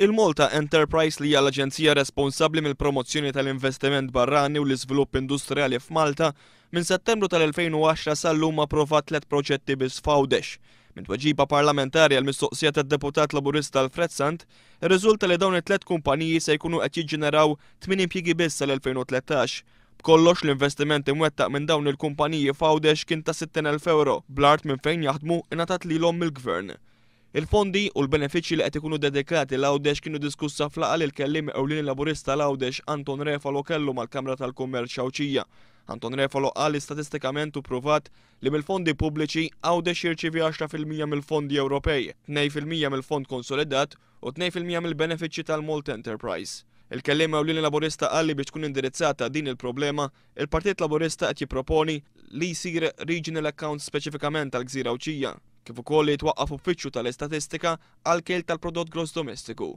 Il-Malta Enterprise, li hija l-aġenzija responsabbli mill-promozzjoni tal-investiment barrani u l-iżvilupp industrijali f'Malta, minn Settembru tal-2010 sal-lum approvat tliet proġetti biss f'Għawdex. Minn tweġiba parlamentari għal mistoqsija tad-deputat Laburista Alfred Sant, irriżulta li dawn it-tliet kumpaniji se jkunu qed jiġġeneraw 8 impjiegi biss sal-2013. B'kollox, l-investiment imwettaq minn dawn il-kumpaniji f'Għawdex kien ta' 60,000 euro, bl-art minn fejn jaħdmu ingħatat lilhom mill-Gvern. Il-fondi u l-benefiċċji li qed ikunu dedikati 'l Għawdex kienu diskussa f'laqgħa li l-kelliem ewlieni Laburista għal Għawdex Anton Refalo kellu mal-Kamra tal-Kummerċ Għawdxija. Anton Refalo qal li statistikament hu pruvat li mill-fondi pubbliċi Għawdex jirċievi 10% mill-fondi Ewropej, 2% mill-fond konsolidat u 2% mill-benefiċċji tal-Malta Enterprise. Il-kelliem ewlieni Laburista qal li biex tkun indirizzata din il-problema, il-Partit Laburista qed jipproponi li jsir regional account speċifikament għall-Gżira Għawdxija, kif ukoll li jitwaqqaf uffiċċju tal-istatistika għall-kejl tal-prodott gross domestiku.